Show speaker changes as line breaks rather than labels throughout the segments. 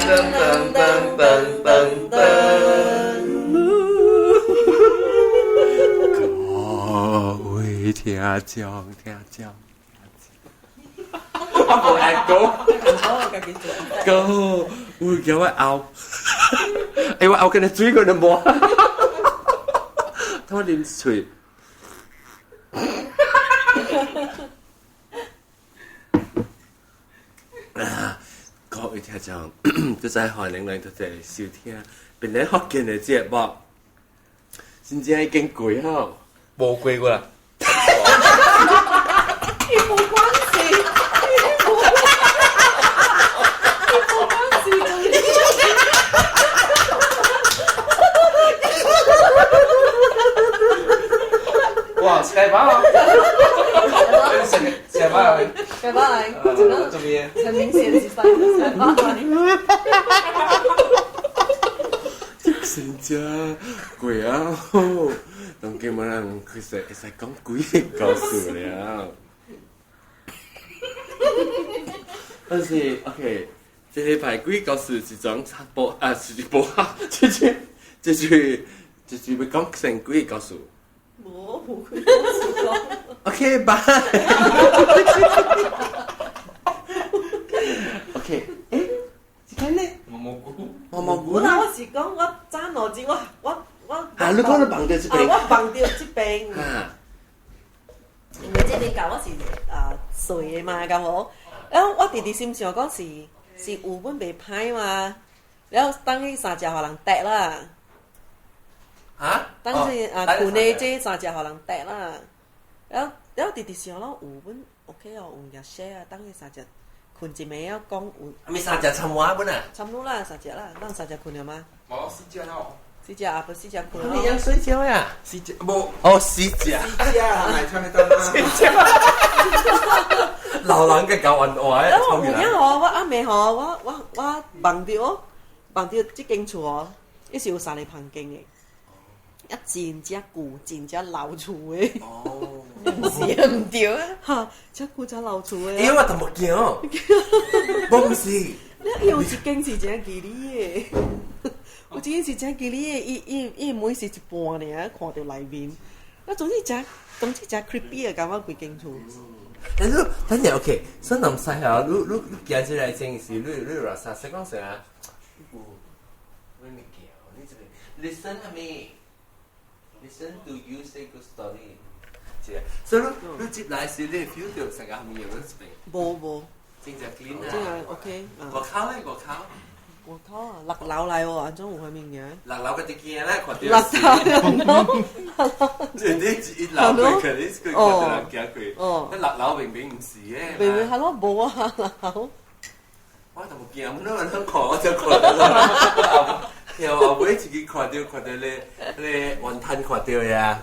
噔噔噔噔噔。各位聽眾，聽眾，我無愛講，講，有叫我拗，欸，我拗緊你水過都無，我啉喙。各位聽眾，閣再歡迎來到這收聽本來福建的節目，真正已經過吼，
無過過啦。
伊無關係，伊無關係，
哇，世寶啊！世寶來，
世寶來，
做咩？
很明顯是世寶來。
真正過啊！當今人其實會使講幾個故事了。但是 OK，這禮拜幾個故事是種插播啊，是播啊，這這這是這是欲講成幾個故事。
無無幾個故事講。
OK，拜。OK，欸，這間呢？
毛毛菇。
毛毛菇。
我我是講我早腦子我我我。
啊！你講你望著這邊。
啊！我望著這邊。
啊。
因為這邊教我是啊睡的嘛，敢無？然後我直直心想講是是有本袂歹嘛，然後等彼三隻予人綴啦。
啊？
當時啊，睏的這三隻予人綴啦，然後然後直直想咯，有本 OK 哦，有嘢寫啊，等彼三隻睏一暝了講有。
咪三隻參話本啊？
參攏啦，三隻啦，咱三隻睏了嗎？
無四隻咯。
四隻啊，不四隻睏。
你樣睡覺呀？
四隻無。
哦，四隻。
四隻啊，咪唱得到啦。
四隻。老人嘅教運話，
然後有影吼，我暗暝吼，我我我夢著哦，夢著這間厝哦，伊是有三個房間的，啊，真正舊，真正老厝的。
哦，
是啊，毋對啊，哈，遮舊遮老厝的。
欸，我淡薄驚，無毋是。
你伊有一間是真吉利的，有一間是真吉利的，伊伊伊門是一半爾，看著內面。啊，總之真，總之真 creepy 的感覺規間厝。
但是，等陣 OK，新南西啊，你你你行出來前是你你有啥說講啥？有，咩物件？你這個 listen 係咪？Listen to you say good story。是啊，所以你你接來時你 feel 到成個係咪有嗰邊？
無無，
真正 clean 啊！
真係 OK。
外口咧，外口。
外口啊，六樓來哦，按怎有啥物件？
六樓個啲驚咧，看到。
六樓，
人哋一樓過去，你佢看到人行過。哦。那六樓明明毋是嘅。
明明係咯，無啊，六樓。
我就無驚，我那人看我就看到。然後後尾自己看到看到咧咧雲吞看到呀，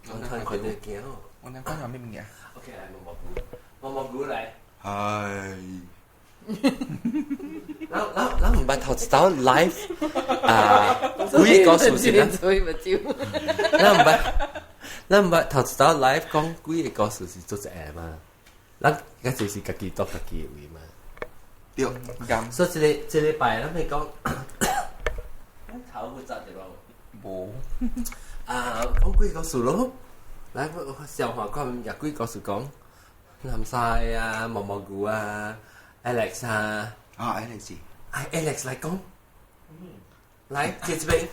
雲吞看到驚。
雲吞看到咩物件
？OK，來毛毛菇，毛毛菇來。
係。
咱咱咱毋捌頭一道 live 啊，幾個故事啦。咱毋捌，咱毋捌頭一道 live 講幾個故事是做一個嘛？咱較濟是家己蹛家己的位嘛。
對，咁。
所以這個這禮拜咱欲講，頭有扎著無？
無。
啊，講幾個故事咯。來，我笑話講，也幾個故事講，南西啊，毛毛菇啊。Alex 啊，
啊 Alex，
哎 Alex 來講，來坐這邊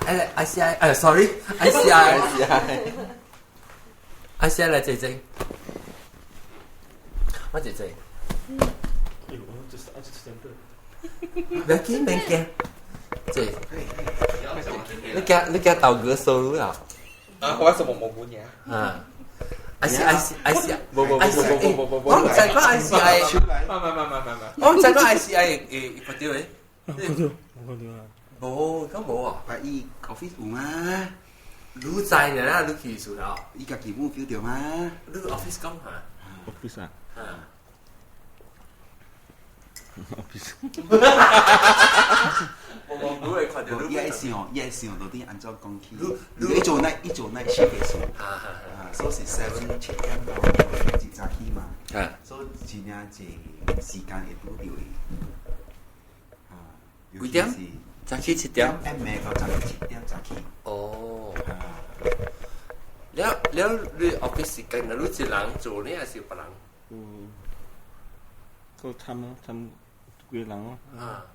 ，Alex I C I，哎 sorry I C I
I C I，
I C I 來坐這，我坐這。不要緊，免驚，坐。你驚你驚豆哥收入啊？
啊，我是毛毛菇爾。
啊。I C I C I C，
無無無無無無無，
我毋知講 I C I，
慢慢慢慢慢慢，
我毋知講 I C I 會會看著的，
看著，無看著啊，
無，敢無啊？
啊，伊 office 有嗎？
你知呢啦，你去時候，
伊家己冇 feel 著嗎？
你 office 講下
？office 啊？
啊。
office。
無無無會看著你。
伊愛想，伊愛想到底按怎講起？伊做 night，伊做 night shift 的時，啊，所以是 7 7點到一早起嘛。所以真正濟時間會拄著伊。啊，
幾點？早起7點。
暗暝到早起7點早起。
哦。
啊。
了了，你 office 時間，你一人做呢，還是有別人？
嗯。個參參幾個人咯。
啊。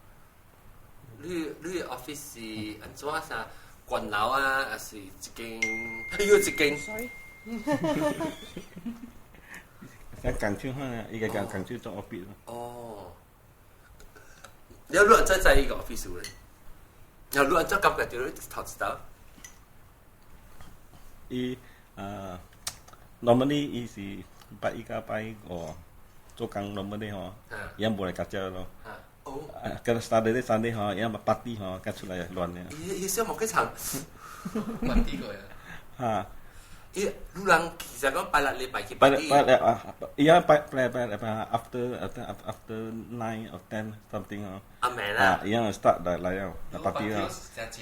你 office 是按怎啥？懸樓啊，還是一間？哎呦，一間。
Sorry。
像工廠款啊，伊個工工廠做 office 咯。
哦。了，你按怎知伊個 office 咧？然後你按怎感覺著你頭一道？
伊啊，normally 伊是拜一加拜五做工 normally 吼，伊也無來共食咯。
哦。
啊，個 Saturday Sunday 吼，伊也 party 吼，才出來亂的。
伊伊小無幾層。
party 過啊。
哈。
伊女人其實講拜六禮拜去
拜六拜六啊，伊啊拜拜拜禮拜 after after 9 or 10 something 吼。
阿暝啦。
啊，伊啊 start 來來了，來 party 啦。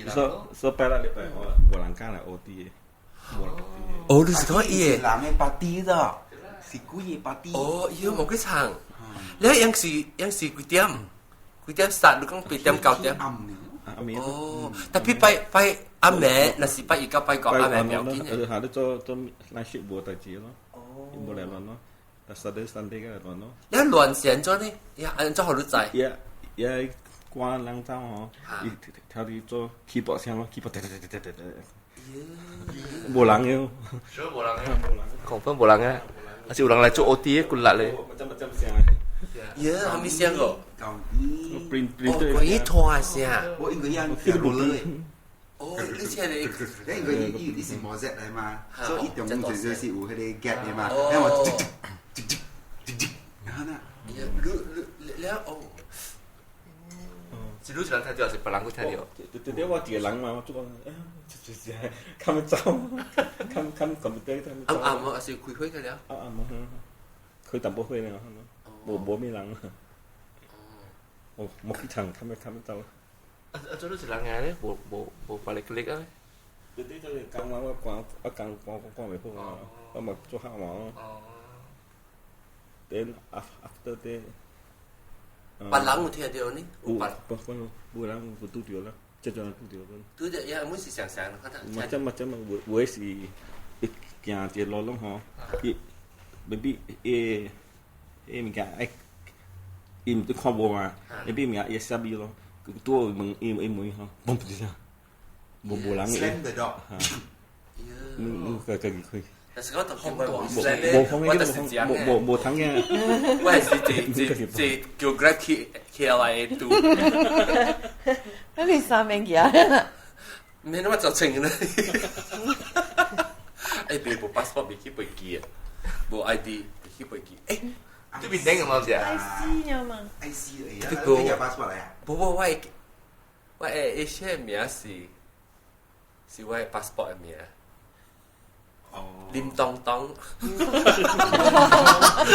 所所拜六禮拜我無人敢來 OT 的。無人
哦，你是講伊
的人的 party 咋？是幾个 party？
哦，伊無幾層。你樣是樣是幾點？幾點 start？你講8點9點？哦，tapi 拜拜暗暝，若是拜一到拜五暗暝不要緊
的。嚇，你做做 night shift 無代誌咯，無來亂咯，但 Saturday Sunday 個來亂咯。
你亂是按怎呢？伊按怎予你知？
伊伊關人走吼，伊跳佇做 keyboard 聲咯，keyboard 噠噠噠噠噠噠。無人嘅。
所以無人嘅，confirm 無人嘅，還是有人來做 OT 骨力咧。
macam-macam 聲。
耶，啥物聲個？
print
哦，關於拖的聲。
我因為伊聽無落。
哦，你請你，
因為伊伊伊是模式來嘛，所以伊中間就是有彼個 gap 的嘛，然後我吱吱吱吱吱吱，然後呢？
你你你哦，
是你一人聽著，還是別人閣聽著？
對對，我一個人嘛，我做講，哎，就是較欲走，較較 computer 較欲走。
暗暗還是開會個了？
暗暗開淡薄會了，無無咩人。哦，無去場，較欲較欲走。
啊啊！做你一人嘅咧，無無無別個力啊？
對對，就是工我我趕我工趕趕袂好啊，我嘛做客嘛。哦。Then after that，
別人有聽著呢？
有，不不無人有拄著啦，這陣拄著啦。
拄著也每是常常，
macam macam 有有的是伊行一個路攏吼，伊 maybe 伊伊物件愛，伊毋看無嘛，maybe 物件伊寫伊咯，拄好問伊伊問吼，嘣一聲，無無人
Slam the door。
你你家家己開。
但是我特別
無無
我就是這樣
無無無通嘅。
我係是坐坐叫 Grab 去 KLIA 拄。
那你三面行？
免那麼早清咧。哎，別無 passport 袂去飛機啊，無 ID 袂去飛機。哎，
這邊頂個嘛是啊
？IC 了嘛
？IC 哎呀，你有 passport 來啊？
無無，我的我的名是是我的 passport 的名。林東東，
林東東啊，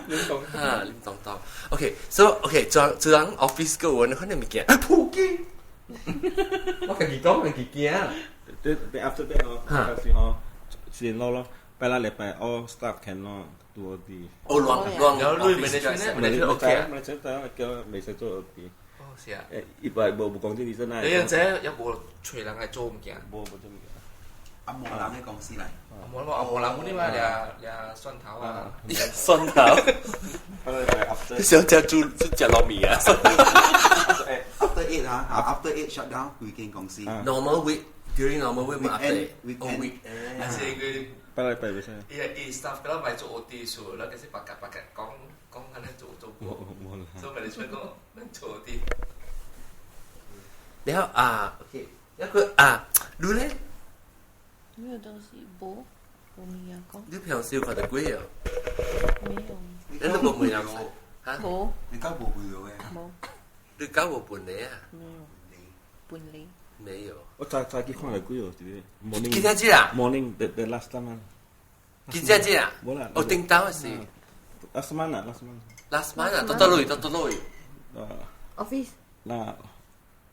林東
哈，林東東。OK，so OK，做做人 office 個我，你看你物件，撲街。
我家己講，家己驚。
對對，after that 哦，開始吼，先攞咯，拜六禮拜 all staff can 咯，做 OT。
哦，亂亂，
然後你 management 咧，management OK 啊
？management 叫未使做 OT。
哦，是啊。
誒，伊擺無無講這啲真係。
你樣這有無揣人來做物件？
無無做物件。
啊，無人的公司來。
無啦，無人嗰啲嘛，掠掠蒜頭啊。
蒜頭。你想食煮煮食糯米啊
？After 8 啊，after 8 shut down 規間公司。
Normal week during normal week 嘛
after
哦 week。
還是佢
拜禮拜袂使。
伊伊 staff 嗰度咪做 OT 數，แล้ว其實白格白格講講緊咧做做過。所以 management 講免做 OT。
然後啊，OK，一個啊，你咧？
沒有東西，無，無物件講。
你平時有看著鬼哦？
沒有。
你都無問人嚇？
無。
你敢無問的？
無。
你敢無本來啊？
沒有。本來。
沒有。
我早早去看著鬼哦，一個 morning。
幾點鐘啊
？Morning the last time 啊。
幾點鐘啊？
無啦。
哦，頂晝是。
Last month 啊，last month。
Last month 啊，倒倒落去，倒倒落去。
Office
那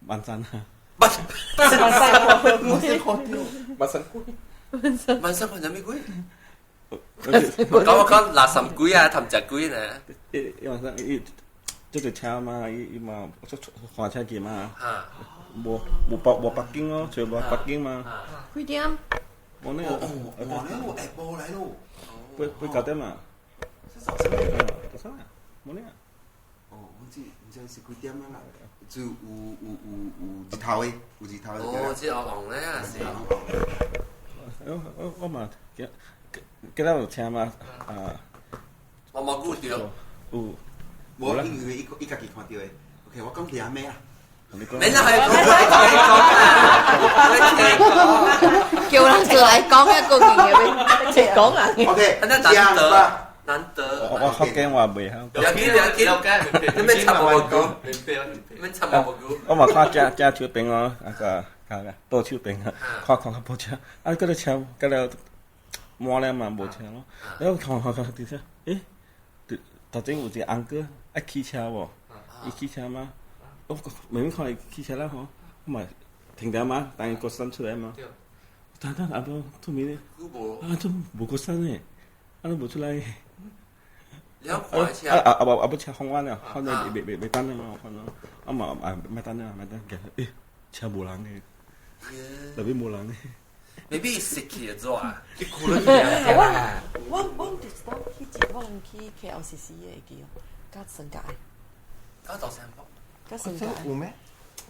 晚餐啊，
晚
我先看到，
晚上鬼，
晚上看啥物鬼？
我
講我講垃圾鬼啊，氹隻鬼呢？
伊伊晚上伊這個車嘛，伊伊嘛出換車去嘛，
嚇
無無北無北京咯，除無北京嘛，
幾點？
無呢，
哦，哇！你下晡來咯，
八八九點啊，
是早上。
早上啊，無呢，
哦，我知，唔知是幾點啊啦？就有有有有日頭的，有日頭的。
哦，這紅紅咧啊是。
我我我嘛，今今日有車嘛，啊，
我冇顧到。
有，
無，因為伊伊家己看到的。OK，我講兩咩啊？
你講，
免啦，係講講，
叫人過來講一個勁嘅咩？
講啊！
OK，
難得難得。
我我福建話袂曉。
兩斤兩斤，你免插我無久，免插我無久。
我嘛看正正手邊哦，那個個倒手邊啊，看看較無車，啊，閣咧車，閣了滿了嘛，無車咯。然後看看看，佇遮，欸，頭前有一個翁哥愛騎車無？伊騎車嗎？我明明看伊騎車了吼，我嘛停著嘛，等伊過山出來嘛。等等阿婆出面咧，啊，怎無過山呢？啊，都無出來。
你看車
啊啊啊！無啊，無車放完了，放了袂袂袂等了嘛，放了。啊嘛啊，莫等了，莫等，欸，車無人的，內面無人的。
maybe 失去咗啊！
你哭了
我我我就是當去一我人去 KLCC 的會記哦，甲算價，
甲早上步，
甲算價。
有咩？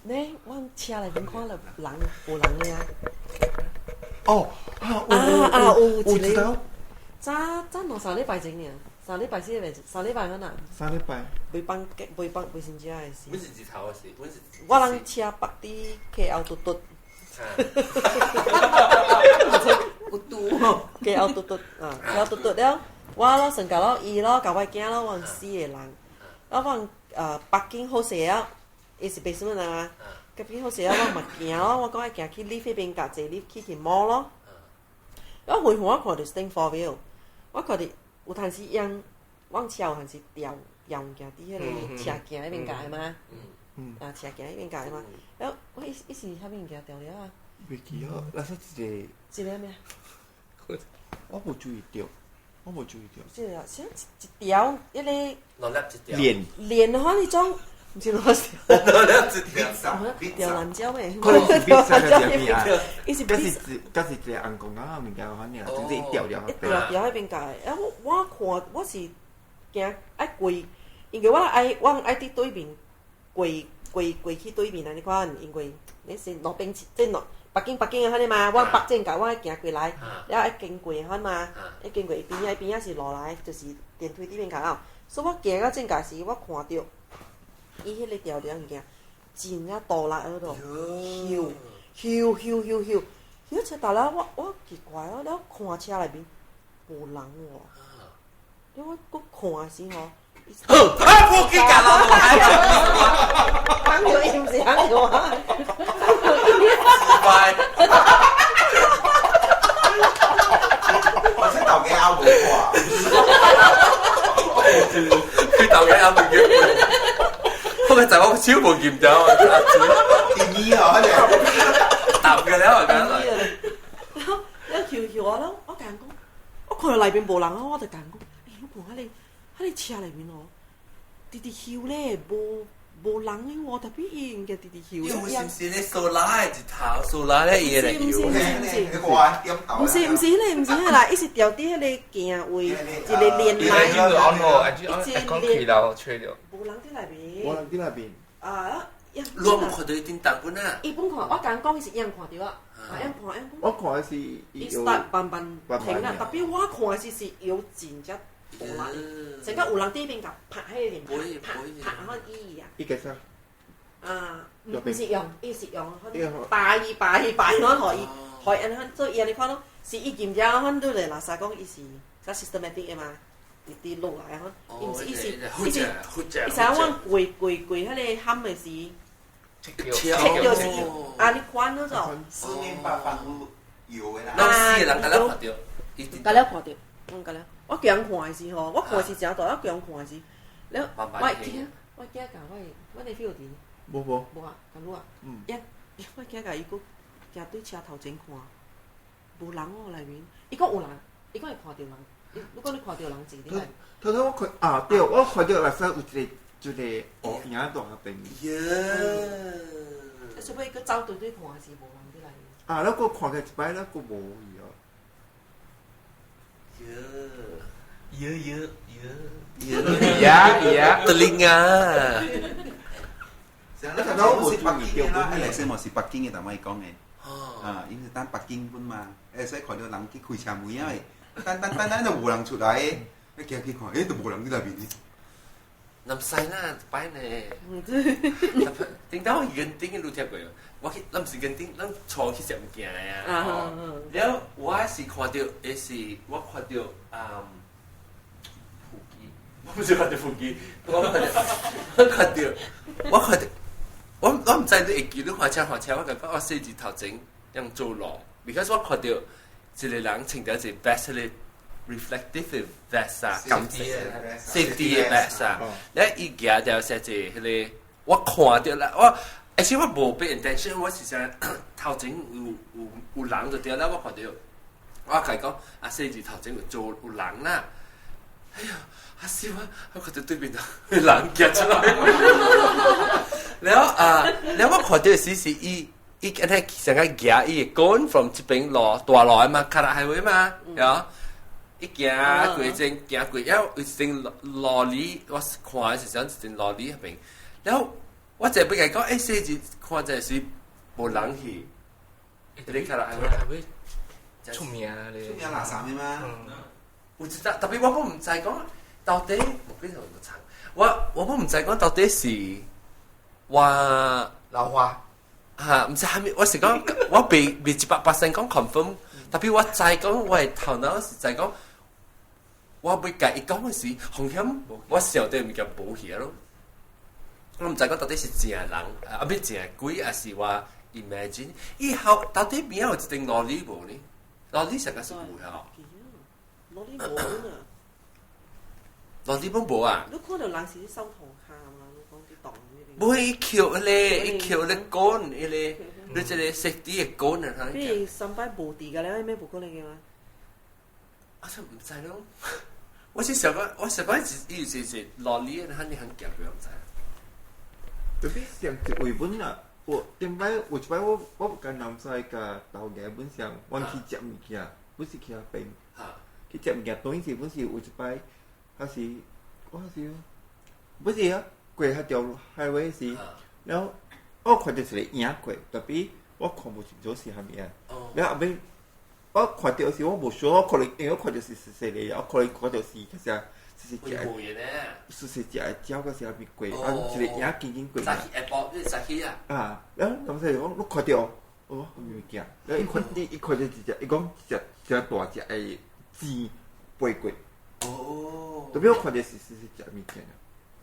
呢，我車內面看到人無人的啊。
哦啊啊
有
有一個。
早早兩三禮拜前爾，三禮拜四禮拜三禮拜可能。
三禮拜。
未放未放未先食的是。
阮是日頭的是，阮是。
我人車北佇 KL 嘟嘟。
有拄吼
，KL 嘟嘟啊，KL 嘟嘟了，我咯算甲咯，伊咯，共我囝咯，我們四個人，啊，我北京好勢啊，伊是白什麼人啊？北京好勢啊，我嘛行咯，我講愛行去 lift 彼邊，共坐 lift 去去摸咯。我遠遠我看著 stand for view，我看著有當時用，阮車有當時掉掉物件佇彼個車鏡彼邊共的嘛，啊車鏡彼邊共的嘛，了我伊伊是啥物物件掉了啊？
袂記哦，那是一個
一個咩？
我無注意到，我無注意到。
這個啥一條，彼個
兩粒一條。
鏈
鏈吼，彼種毋是兩粒，
兩粒一條。
條辣椒咩？
可能是比賽的咩啊？
伊是
嗰是一，嗰是一個紅公仔物件，反正總之一條條。
一條條彼邊共的，啊我我看我是驚愛過，因為我愛我愛佇對面過過過去對面按呢款，因為你是路邊這路。北京北京啊，彼嘛，我北正共我愛行過來，了愛經過彼嘛，愛經過伊邊仔，伊邊仔是路來，就是電梯佇邊共啊。所以我行到正共時，我看著伊彼個條條物件真正大力嗰度，咻咻咻咻咻，咻車大了，我我奇怪哦，了看車內面無人喎，了我閣看時吼，
好，啊，無記得啦，
講著伊毋是講著我。
拜。
我這頭家也無看。
佢頭家也無見，我個仔我手無見咗，
第二哦，
答嘅了啊，咁。
了跳跳我了，我共人講，我看到內面無人啊，我就共人講，欸，我看彼個，彼個車內面哦，直直翕咧，無。無人的喎，特別伊物件直直翕。
因為是毋是咧蘇拉的一頭，蘇拉咧伊會來
毋是毋是毋是，毋是毋是彼個毋是彼個啦，伊是掉佇彼個鏡位，一個連來。
一個
無人佇內面。
無人佇內面。
啊！
你無看到伊叮當本啊？
伊本看，我共講伊是樣看著啊，樣看樣講。
我看的是
伊 start 慢慢停啦，特別我看的是是有真正大力，成個有人佇彼邊共拍彼個臉，拍拍拍伊啊。
伊個啥？
啊，毋是用，伊是用，扒伊扒伊扒伊，予伊，予伊按呢做伊按呢款咯，是伊兼只款對咧，垃圾講伊是較 systematic 的嘛，直直落來款，伊毋是伊是伊是伊是按過過過彼個坎的時，切就是按呢款咯就。
四面八方有的啦。
攏四個人共了看著，
共了看著，嗯，共了。我叫人看的時吼，我看的是誠大，我叫人看的時，了我會聽。我驚共我我的 feel 佇。
無無。
無啊，共你啊。
嗯。
我驚共伊閣行對車頭前看，無人哦內面。伊講有人，伊講會看著人。你講你看著人坐佇內。
頭頭我看啊對，我看著內底有一個一個黑影在那邊。
耶！
啊，所以閣走對對看是無人佇內面。
啊，咱閣看過一擺，咱閣無去哦。
耶耶耶耶
呀呀
，telinga。
我是北京的啦，來說嘛是北京的，但我講的。啊，因為等北京本嘛，所以看到人去開車門啊，等等等等都無人出來，你行去看，都無人佇內面。
南西啦，擺呢。頂到園頂你聽過？我去，咱毋是園頂，咱坐去食物件啊。了，我是看著，的是我看著啊，腹肌，我毋是看著腹肌，我看著，我看著，我看著，我毋知你會記，你開車開車，我感覺我細字頭前用做路，because 我看著一個人穿著一個 vest 個 reflective vest 啊，金色 safety 的 vest 啊，了伊舉著寫一個彼個，我看著啦，我。而且我無 pay attention，我是想頭前有人就對啦，我看著，我共伊講啊，細字頭前有做有人啦。哎呀，啊死我，我看著對面有人行出來。了啊，了我看著時是伊伊按呢成個行伊會 gone from 這邊路大路的嘛，卡拉 highway 嘛，對。伊行過陣行過，了有一陣路里，我看是想一陣路里彼邊，了。我就欲共伊講，細字看這是無人去，你看啦，
出名咧，
出名垃圾的嗎？
有一隻，特別我閣毋知講到底，無變成個長。我閣毋知講到底是我
老花
嚇，毋知蝦米，我是講我未100%講 confirm，特別我知講我的頭腦是知講，我欲共伊講的時，風險我想到物件無去咯。我毋知講到底是正人，啊，欲正鬼，還是我 imagine？以後到底邊有一間羅里無呢？羅里實在是有吼。
羅里無啊。
羅里攏無啊？
你看著人是掃塗跤嘛？你講佇洞那邊。
無伊抾彼个，伊抾咧滾，彼个，你這個 safety 的滾啊！
比如三擺無佇個了，咩無可能的嗎？
我就毋知咯。我是想講，我想講伊是羅里，肯定很夾，我毋知。
特別上一位本啊，我頂擺有一擺我共南西共豆芽本上，阮去食物件，本是去遐邊，去食物件，當時本是有一擺，還是我是，不是啊，過彼條 highway 時，然後我看著一個影過，特別我看無清楚是啥物啊，了後尾我看著時我無想，我可能因為我看著是細細個，我可能看著是啥。是食，是食的鳥個是啥物過，啊，一個影緊緊過。
早起下晡，你早起啊？
啊，然後南西就講，你看著，哦，物件，然後伊看，伊看著一隻，伊講一隻一隻大隻的雞飛過。哦。特別我看著是食物件，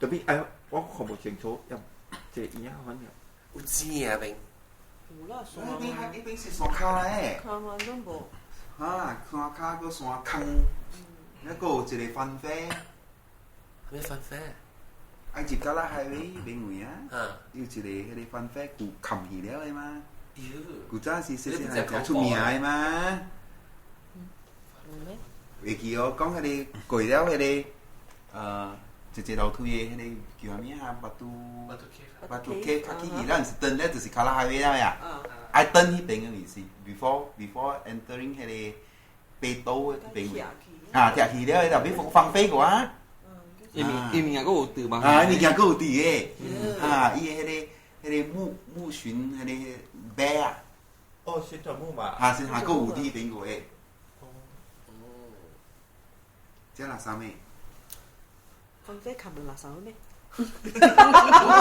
特別哎，我看無清楚，一個影反正。
有錢啊，邊？
有啦，山。
彼邊是山跤嘞。
跤嘛攏無。
啊，山跤閣山空，那閣有一個翻飛。
咩翻飛？
啊，入到啦海尾邊位啊，有一個彼個翻飛舊冚去了的嘛。舊早時細細漢誠出名的嘛。會記哦，講彼個過了彼個，一個樓梯的彼個叫啥物啊？巴都溪，較起去，咱毋是轉了就是卡拉海尾了呀。愛轉彼邊的位置，before entering 彼個北斗的彼邊位，啊，拆去了，後尾放飛過啊。
伊物件閣有佇嘛？
啊，物件閣有佇的，啊，伊的彼個木巡彼個馬啊，
哦，旋轉木馬，
啊，是還閣有佇彼邊過的。哦，這垃圾咩？
放飛冚垃圾咩？
毋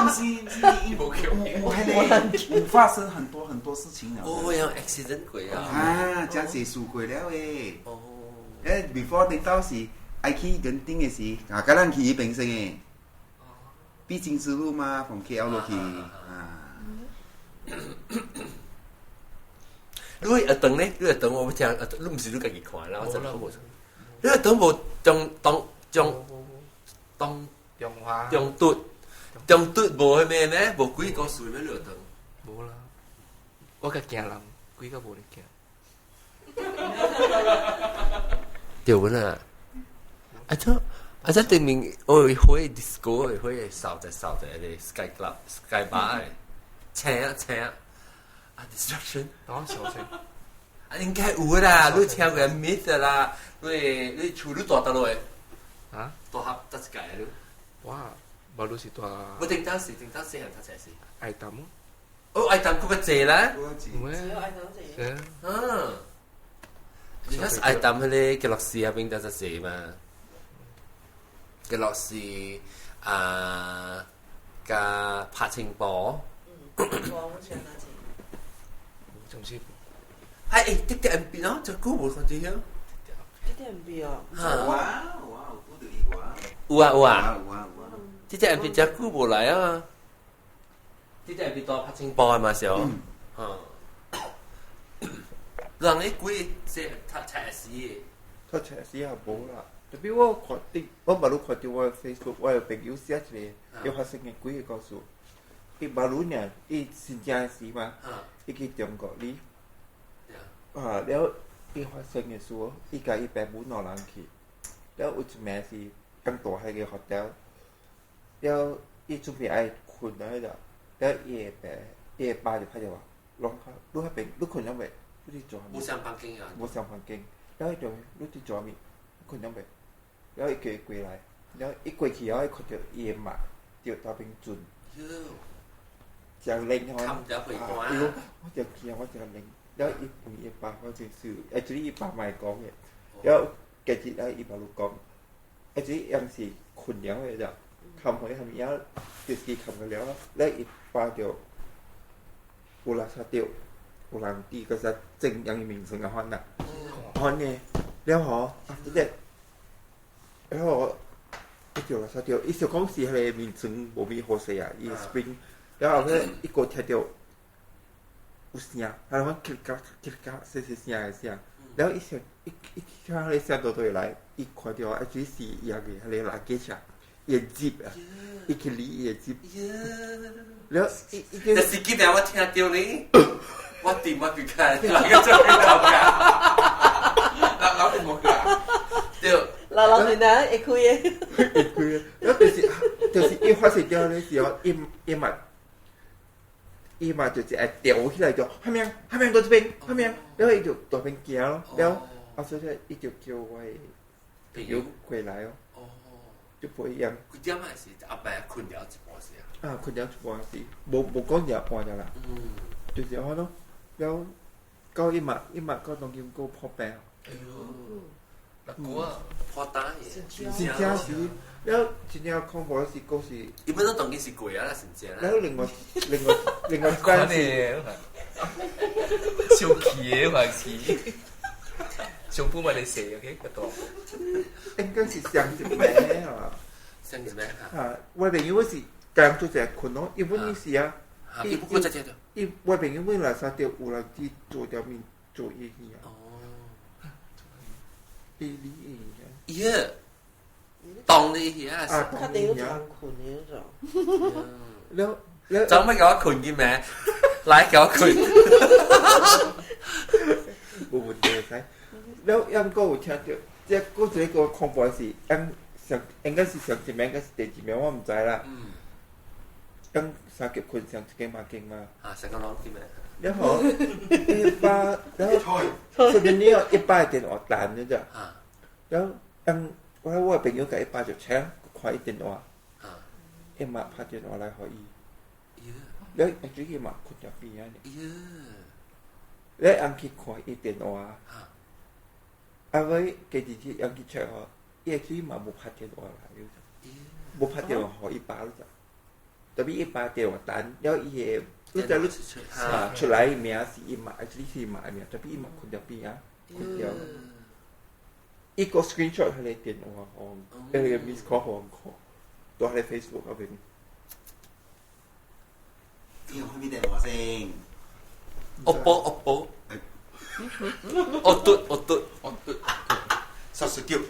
是毋是，有彼個有發生很多很多事情了。
哦，有 accident 過啊！
啊，真濟事過了的。哦。before 頂到時。愛去墾丁的時，啊，佮咱去彼邊先的，必經之路嘛，從 KL 落去啊。
你阿鄧咧？你阿鄧我欲聽，你毋是你家己看啦，我真無。你阿鄧無中中中中中華中嘟，中途無彼咩咩，無鬼故事咩落堂？
無啦，我較驚人，鬼較無咧驚。
對啦，啊這啊這對面我會去 disco 會掃者掃者咧 Sky Club Sky Bar 請啊請啊 distraction，
哦，小聲。
啊應該有啦，你聽過 myth 啦，你你厝你大倒落去？
啊？
大合得一屆你？
哇！無你是大。
我頂當時頂當時係讀冊時。
愛淡。
哦，愛淡閣較濟啦。
唔
只有愛淡濟。
嗯。你睇愛淡彼个吉樂士那邊得較濟嘛？吉樂士啊，加柏青波。
嗯，我想哪濟？
總是。
係誒，滴滴 M B 喏，這久無看到。
滴滴 M B 哦。
有啊有啊，有拄著伊有啊。
有啊有啊。
有啊有啊。
滴滴 M B 這久無來啊。滴滴 M B 大柏青波嘛是哦。嗯。人咧鬼這讀冊時的。
讀冊時也無啦，特別我看到，我嘛有看到我 Facebook，我的朋友寫一個，伊發生的幾个故事。伊馬路爾，伊新正時嘛，伊去中國哩。啊，了伊發生的事，伊共伊爸母兩人去，了有一暝是剛住彼个 hotel，了伊準備愛睏了彼個，了伊的爸，伊的爸就拍電話，攏較你彼邊你睏了未？你佇做啥物？
無相房間啊！
無相房間，了伊就你佇做啥物？睏了未？了伊叫伊過來，了伊過去後，伊看著伊的媽佇大邊陣，誠冷吼！啊！伊講我誠驚，我誠冷。了伊問伊爸，我就是，啊，就是伊爸嘛會講的。了隔日了伊嘛有講，啊，就是伊是睏了的啦，冚開蝦米仔，就是冚個了。了伊爸就有垃圾著，有人佇個啥正陽伊面床共款啦，款呢，了吼，啊，這個，了吼，伊就垃圾著，伊想講是彼个眠床無咪好勢啊，伊 spring，了後尾伊閣聽著有聲，啊，阮咔咔咔咔細細聲的聲，了伊想伊伊聽彼个聲倒倒來，伊看著啊，就是伊個彼个垃圾車，伊的 zip 啊，伊去理伊的 zip，了伊伊
就。但是今日我聽著你，我點我去看，哪個做邊頭家？
老老冇㗎。
對。
老老是哪會開的？
會開的，了就是就是伊發生了的時候，伊伊嘛。伊嘛就是會吊起來就，蝦米蝦米佇這邊，蝦米，了伊就大邊驚咯，了啊所以伊就叫我的朋友過來哦，就不一樣。
幾點啊？是阿伯睏了一半時啊？
啊，睏了一半時，無無講一半爾啦，就是按咯，了到伊嘛伊嘛到當今閣破病。
哎喲，那久啊，破膽的。
真正是，了真正恐怖的是，閣是。
伊本身當今是過啊啦，真正。
了另外另外另外一間是，
小氣的還是，上半嘛咧寫，OK，個多。
應該是上一暝啊。
上一暝
啊！我朋友我是剛做一困咯，伊本伊是啊。
伊不過在這度。
伊我朋友本來三條有人去做條面做伊去啊。
哦。
伊你伊
啊。耶！當你去啊！
較定有人睏的嗰種。
了了，
做乜叫我睏嘅咩？來叫我睏。
無問題使。了，猶閣有聽著，這閣一個恐怖是，應上應該是上一暝，應該是第二暝，我毋知啦。應三級睏上一間嘛間嘛。
啊，上個攏間咩？
了後一百，了後，說明你哦，一百電話彈了咋？了，應我我朋友共伊爸就請看伊電話，伊嘛拍電話來予伊。了，伊伊嘛睏佇邊仔呢。了，翁去看伊電話。啊！尾家己去翁去 check 吼，伊actually嘛無拍電話來，無拍電話予伊爸了咋？特別伊爸電話單，了伊個，你知你啊出來名是伊媽，actually 是伊媽的名，特別伊嘛睏佇邊仔，睏著。伊個 screenshot 彼個電話予，彼個 miss call 予阮看，佇彼個 Facebook 嗰邊。
你用啥物電話先
？OPPO OPPO。哦對哦對
哦對，39。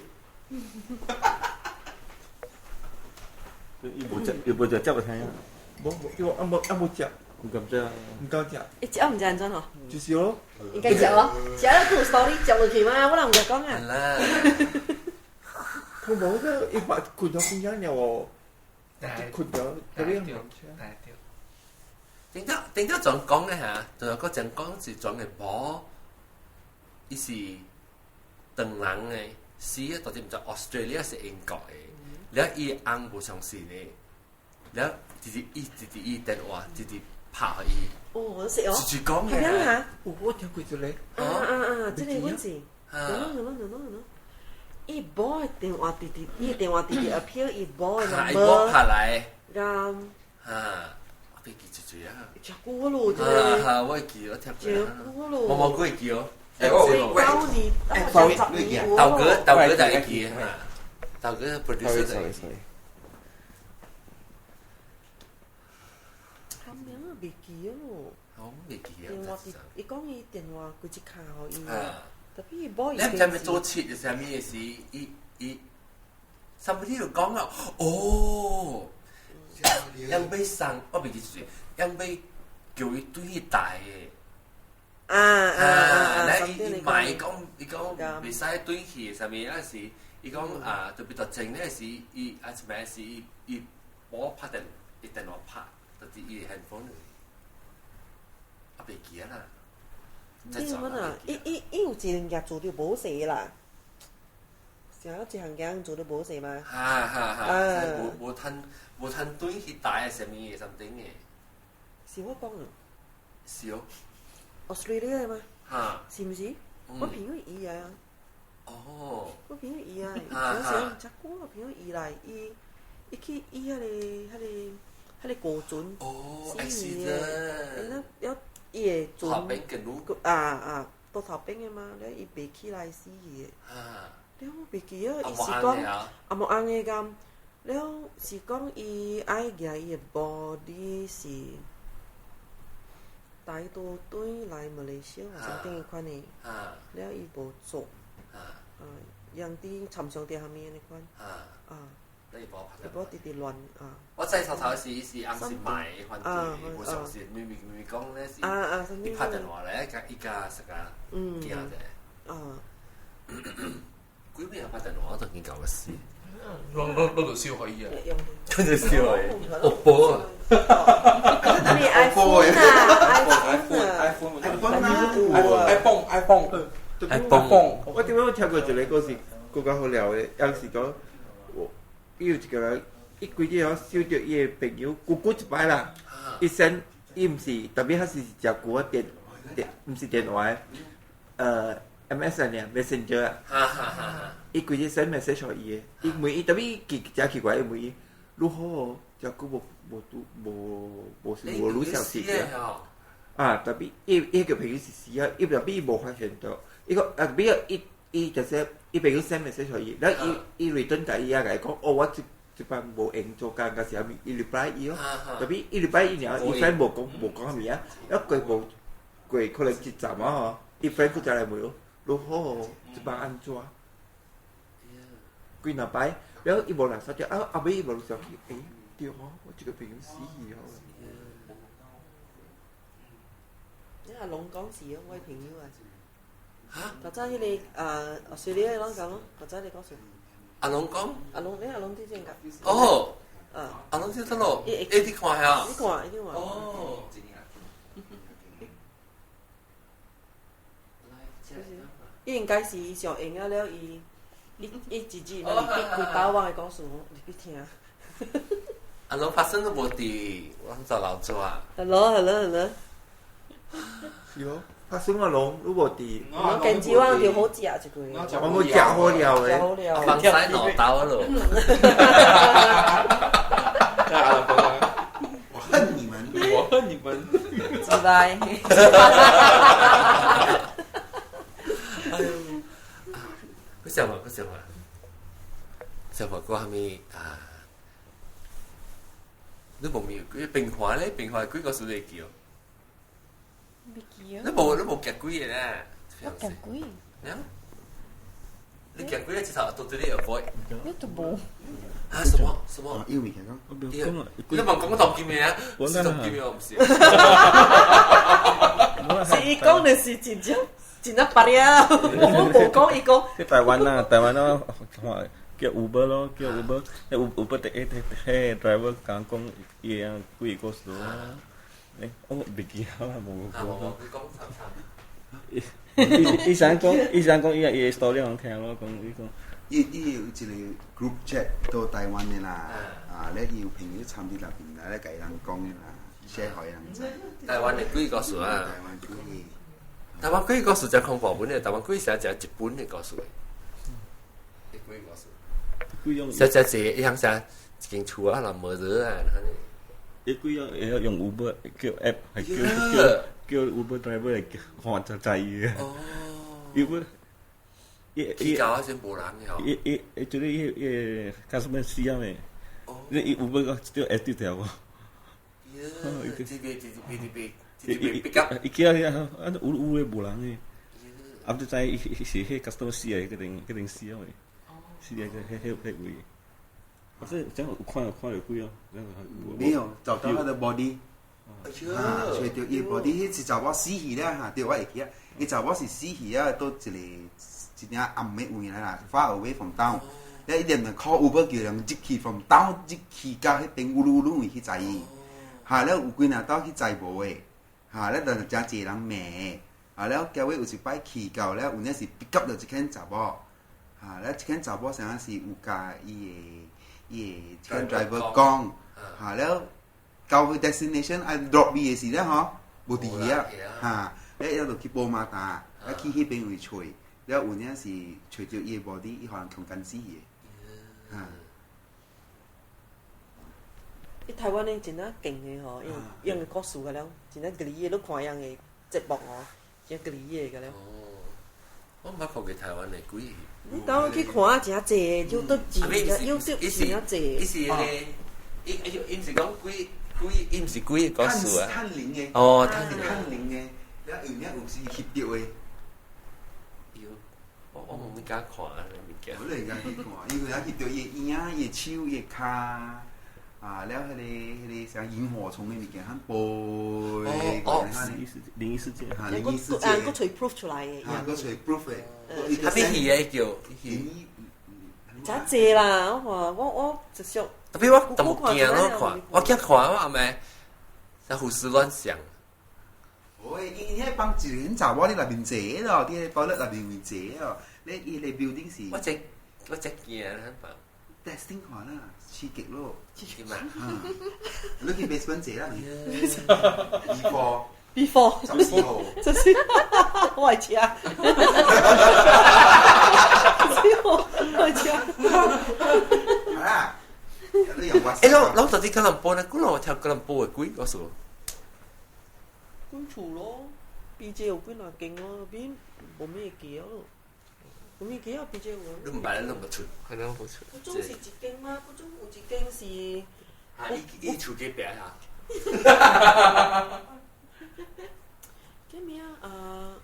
伊無食，伊無食接就聽啊。
無無，伊話啊無啊無食，
唔敢食。
毋敢食。
伊食毋知按怎吼？
就是咯。
應該食哦，食了佢有 story 食落去嘛，我哪毋敢講啊。
啦。
佢無個，伊把困到邊間了哦，困到特別唔
頂咗頂咗仲講咧嚇，仲有個講講是講嘅波，伊是唐人嘅，死啊！到底毋知 Australia 是英國嘅，了伊翁無相信咧，了直直伊直直伊電話直直拍予伊。
哦，我識哦。
直直講嘅。
係樣嚇？
我聽過一個。
啊啊啊！這個阮是。啊。伊某的電話直直，伊電話直直 appear 伊某的 number。
伊某拍來。
咁。
啊！我袂記一嘴啊。
真久咯，這個。
啊我會記，我聽過。
真久咯。
我無過會記哦。
欸，我九年，十年
豆哥，豆哥就會記，豆哥 producer 就會記。
他名袂記咯。
我袂記啊。
電話伊講伊電話規只卡予伊，特別伊某伊。
你毋知欲做七是啥物的時，伊伊，somebody 就講啊，哦，人欲送，我袂記是誰，人欲叫伊轉去台的。
啊啊啊！
來伊伊買伊講伊講袂使轉去啥物，那時伊講啊特別特情那時伊啊是咩時伊伊我拍電伊電話拍，就是伊 handphone 啊袂記啊啦。
你問啊，伊伊伊有一項嘢做著無勢啦，成日一項嘢做著無勢嘛。
哈哈哈！無無趁無趁轉去台啥物的 something 的。
是我講啊。
是哦。
Australia 的嗎？
哈，
是毋是？我朋友伊啊。
哦。
我朋友伊啊，有時真久我朋友伊來，伊伊去伊彼個彼個彼個過船。
哦，
死去的。那了伊的船。
頭邊更路。
啊啊，倒頭邊的嘛，了伊爬起來死去的。
啊。
了我袂記啊，伊是講啊無紅的敢，了是講伊愛舉伊的 body 是。帶多轉來馬來西亞，啥等款的，了伊無做，啊，楊啲參上啲下面那款，啊，
伊
無直直亂啊。
我知頭頭時是暗時賣，反正無相信，明明明明講咧是，伊拍電話來，伊家食啊，驚者。
啊。
幾暝拍電話我都見舊嘅事。
攏攏攏就燒可以啊！
真係燒嘅，OPPO 啊
！iPhone 啊
，iPhone
，iPhone
，iPhone
，iPhone。
我點解我聽過一個故事更加好料的，也是講我伊有一個人，伊規日吼收著伊的朋友，久久一擺啦，伊 send 伊毋是，特別彼時是誠舊啊電電，毋是電話的，MSN 啊，Messenger 啊，伊規日 send message 予伊的，伊問伊，特別伊誠奇怪，伊問伊，如何誠久無無拄無無是無愈消息的。啊，特別伊伊個朋友是死啊，伊特別伊無發現到，伊講啊，比如伊伊就是伊朋友 send message 予伊，然後伊伊 return 共伊啊，共伊講，哦，我這這擺無閒做工，抑是啥物，伊 reply 伊咯，特別伊 reply 伊爾，伊 friend 無講無講啥物啊，了過無過可能一站啊吼，伊 friend 閣再來問咯。如何這擺按怎？幾若擺，了伊無垃圾掉，啊後尾伊無想起，欸，對吼，我這個朋友死去吼。
你阿龍講是哦，我的朋友啊。嚇！頭先彼個啊，隨你攏講咯，頭先你講啥？
阿龍講。
阿龍，你阿龍之前講。
哦。
啊。
阿龍知得咯，欸，你看下。
你看，你看。
哦。
伊應該是伊上閒啊了，伊伊伊自己那入去開包我的故事，入去聽。
阿龍發生都無佇，我就老做啊。
Hello，hello，hello。
是哦，發生阿龍都無佇。
我近子我就好食一個。
我食好料的。
食好料。
放西攞刀咯。
我恨你們！
我恨你們！
拜拜。
佢想話，佢想話，想話過蝦米啊？你無咪佢變化咧？變化幾個數字記哦？
未記啊！
你無你無夾幾個咧？
我夾幾？
啊？你行幾個一頭 totally avoid。
你都無。
啊？什麼什麼？
伊有物件講。
我不要講啊！
你問講當金嘅啊？是當金嘅，我唔是。
是伊講的是真正真正白啊！我無講伊講。
去台灣啊，台灣啊，看叫 Uber 咯，叫 Uber，迄 Uber 第一迄 driver 講講伊啊幾個數啊，誒，我袂記得啦，無
講。你講慘慘。
伊想講，伊想講，伊伊 story 我聽咯，講伊講。
伊伊有一個 group chat 到台灣的啦，啊，咧伊有朋友參佇內面啦，咧共伊人講的啦，寫予伊人知。
台灣的鬼故事啊！
台灣鬼。
台灣鬼故事真恐怖本的，台灣鬼寫一本的故事。鬼故事。寫寫這一項寫一間厝啊，人無熱啊，
伊鬼用會曉用 Uber 叫 app，係叫叫叫 Uber driver 來看就知伊。
哦。
Uber。
伊搞先無人嘅吼。
伊伊伊就是伊伊 customer 死啊咩？你伊 Uber 個就 app 條喎。
耶！這邊這邊這邊這邊比較。
伊叫啊啊，有有的無人嘅。啊，就知伊是彼 customer 死啊，一定一定死啊咩？死啊個彼彼彼位。啊，這這樣有看有看到鬼哦。
沒有找到他的 body。啊，揣著伊 body，彼是查某死去了哈，對，我會記啊。伊查某是死去啊，倒一個。一領暗的位啦，far away from town，了伊連續 call Uber 叫人入去 from town 入去到彼邊烏魯魯位去載伊，哈了有幾若道去載無的，哈了就誠濟人罵，啊了結尾有一擺去到了有影是 pick up 著一間查某，哈了這間查某啥是有共伊的伊的這間 driver 講，哈了到去 destination 愛 drop 伊的時咧吼，無佇遐，哈了伊就去寶馬達，啊去彼邊位揣。了有影是揣著伊的 body，伊予人強姦死去的，哈。
伊台灣的真正勁的吼，因為用的故事個了，真正靈異的，你看樣的節目吼，真靈異的個了。
哦，我毋捌看過台灣的鬼。
你等去看啊，真濟，有得真，有得真濟。
伊是迄個，伊伊伊毋是講鬼鬼，伊毋是鬼的故事啊。
探靈的。
哦，探靈。
探靈的，了有影有是翕著的。
我無敢看啊，物件。
我會敢去看，因為翕著伊的影、伊的手、伊的跤，啊，了彼個彼個啥螢火蟲的物件，很飛。
哦，
靈異事件。
啊，靈異事件。
啊，閣揣 proof 出來的。
啊，閣揣 proof 的。
啥物戲的叫？
靈異。
真濟啦！我看我我直接。
特別我淡薄驚咯，看我驚看我阿妹在胡思亂想。
喂，因彼幫一個查某佇內面坐咯，佇個包內面位坐咯。你伊個 building 是？
我真我真驚啊！
testing 看啦，刺激咯。
刺激嘛？
你去 basement 坐啦，before
before
14號，
這是我的車，我的車。
好啦，你用我。
欸，攏到底吉隆坡呢？古老聽吉隆坡的鬼故事。
幾厝咯，BJ 有幾若間咯，邊無咩記咯。無咩記啊，BJ 有。
你毋捌，你毋出，
可能無出。
古總是一間嗎？古總有一間是。
啊！伊伊厝隔壁啊。
叫咩啊？啊，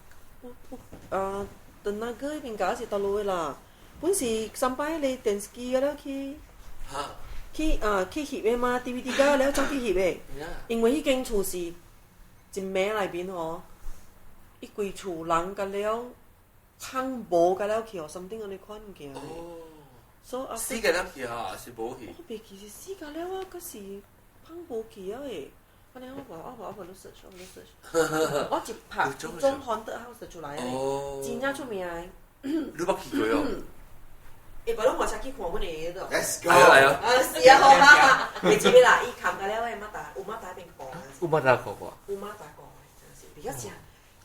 啊，鄧阿哥彼邊家是佗落的啦。本是三擺彼個電視機了去。去啊去翕的嘛，DVD 機了走去翕的。因為彼間厝是一暝內面吼，伊規厝人甲了，空無甲了去哦，something 按呢款物件。所以
死甲了去吼，是無去。
我袂記是死甲了啊，閣是空無去啊的。按呢我無我無我無咧 search，我無咧 search。我一拍一種 haunted house 出來的，真正出名的。
你捌去過哦？
會別攏換車去看阮的迄個。
Let's go。
哎呦
啊是啊，好啦，袂記得啦，伊冚甲了的馬達，有馬達彼邊看。
有馬達看過。
有馬達看，真是比較正，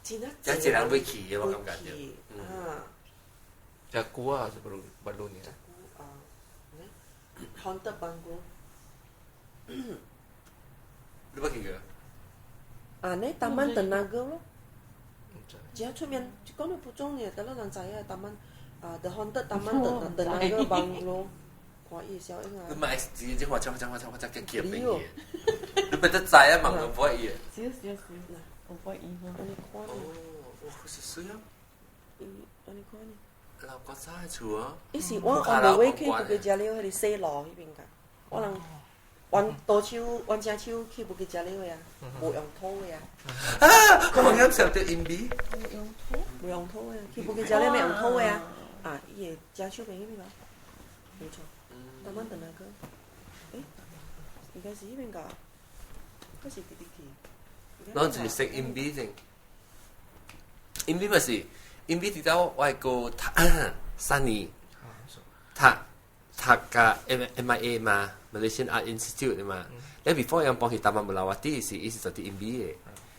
真正。
真濟人欲去的，我感覺。
啊。
真久啊，是baru baru ni.
啊，haunted bungalow。
你捌去過？
啊，你 Taman Tenaga 咯，真出名，講到蒲種呢，得咱人知影 Taman 啊，The Haunted Taman Tenaga Bungalow，看伊小影啊。
你買直接畫，畫畫畫畫，畫叫變伊。你別得知啊，問都不會伊。
是是是，我不會伊。
按呢看。
哦，哇，是水啊。
按呢看呢。
老古早的厝哦。
伊是我我无尾去布吉遮了，彼个西路彼边噶，我人弯多手弯正手去布吉遮了的啊，无用土的啊。
啊！我啱想到阴币。
无用土，无用土的，去布吉遮了欲用土的啊！啊，伊的正手边彼边个，无错。台湾转来去，欸，应该是彼边噶，还是直直去？
拢就是识阴币先。阴币嘛是，阴币直到我个读3年，读讀甲 MIA 嘛，Malaysian Art Institute 嘛。你 before 人幫佢台灣無老啊，啲是伊是做啲陰幣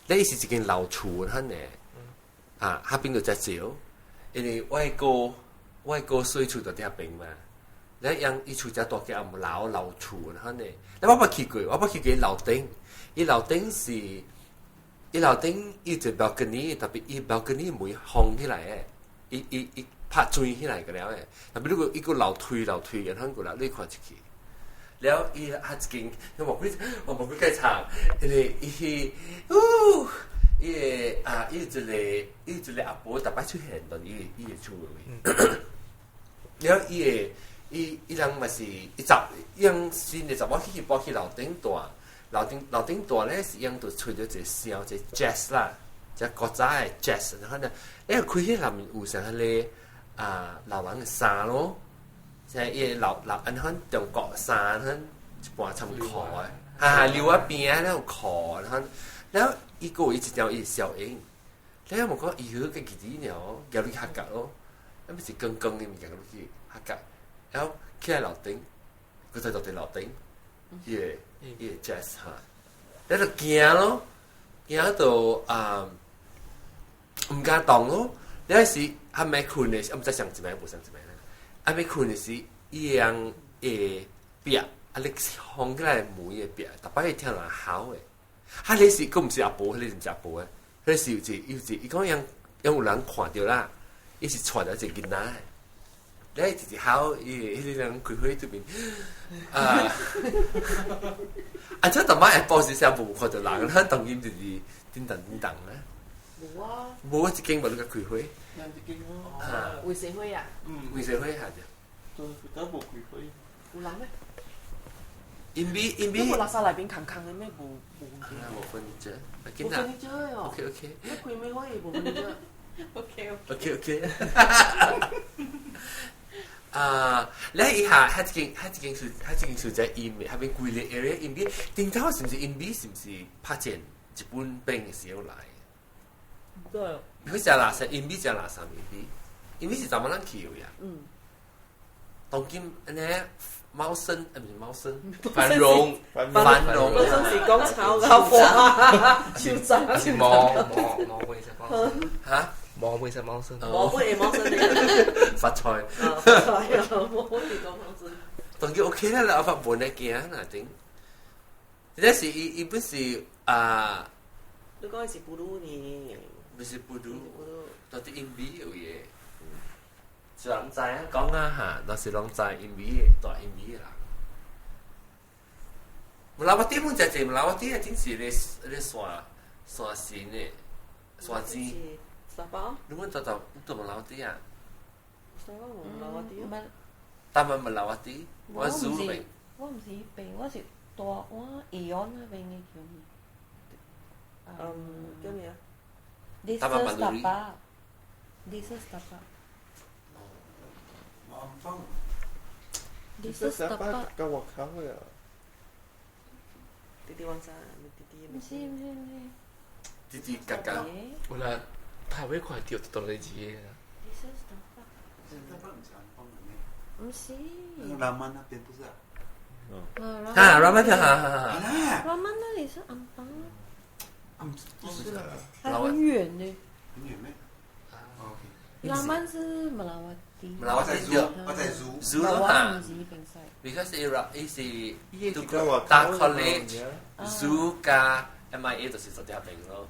的，你是一間老厝款的，啊，彼邊就真少，因為我個歲厝就佇遐邊嘛。你樣伊厝遮大間也無老老厝款的，你我捌去過，我捌去過樓頂，伊樓頂是，伊樓頂伊一個 balcony，特別伊 balcony 門封起來的，伊拍磚起來個了的，特別如果伊個樓梯樓梯然後過來，你看出去。了伊啊一間，我無幾個長，因為伊去，嗚，伊個啊，伊一個阿婆逐擺出現佇伊個厝內，了伊個伊人嘛是伊十，伊人新的查某去搬去樓頂住，樓頂住咧是伊人就吹著一個聲，一個 jazz 啦，一個古早的 jazz，然後呢，欸開起內面有啥彼個啊老人的衫咯。即係伊個老老按款中國衫，款一半參褲的，哈溜仔邊啊，了有褲，然後了伊閣有一條伊小影，了無講伊好個記子爾，夾入去客家咯，啊毋是光光的物件入去客家，然後起來樓頂，閣再落佇樓頂，伊個 jazz 哈，了就驚咯，驚到啊，毋敢動咯，了時還沒睏的時，毋知上一擺無上一擺。啊！欲睏的時，伊人會壁，啊！你封起來門的壁，逐擺會聽人嚎的。啊！彼時閣毋是阿婆，彼個毋是阿婆的，彼是有一有一，伊講樣有人看著啦，伊是帶著一個囡仔的，咧一直嚎，伊彼個人開會對面，啊！啊！這逐擺下晡時啥無看著人，咱當今就是叮當叮當啦。
無啊！
無一間無你共開會。
一間咯。
衛生會啊？
嗯。
衛生會下隻。
都無開會。
有人咩？
因為因為。
你無垃圾內邊空空的咩？無無。
無分啫。
無分啫哦。
OK OK。
你開咩會無分啫？OK
OK OK。啊！你伊下，彼一間是在陰的，彼邊規个 area 陰邊，頂頭是毋是陰邊？是毋是拍戰日本兵的時候來？
對。
佢食垃圾，陰邊食垃圾，陰邊，陰邊是怎麼人去的呀？
嗯。
當今呢，貓生，毋是貓生，
繁榮，
繁榮。
貓生是講炒狗貨，超雜。
是貓貓貓會食貓生。
嚇？
貓會食貓生。
貓會貓生。
發財。
發財啊！貓會講貓生。
當今 OK 啦，老發無呢驚啦，頂。這是伊伊本是啊。
你講的是布魯呢？
毋是布魯，到底陰幣有嘢。就人知啊，講啊嚇，若是攏知陰幣的，大陰幣的人。無老我啲本就濟，老我啲啊，真是咧咧山山神的山尖。
沙包。
你阮豆豆都無老啲啊？
沙包無老啲啊？
台灣無老啲，我輸邊。
我毋是彼邊，我是大碗義安那邊的叫咩？
嗯，叫咩啊？
Desa Setapak. Desa Setapak. Desa Setapak.
較外口的啊。
弟弟往啥？弟弟。
毋是毋是毋是。
弟弟哥哥。
有啦，太會看著就當你字的。
Desa Setapak。毋是。
拉曼那邊不是啊？
啊，拉曼哈哈哈。
拉曼那裡是安邦。
不是啦，
還很遠呢。
很遠咩？
拉曼是馬拉瓦蒂。
馬拉瓦蒂
我在蘇。
蘇咯嚇。Because 伊是讀大 college，蘇加 MIA 就是做啲邊咯。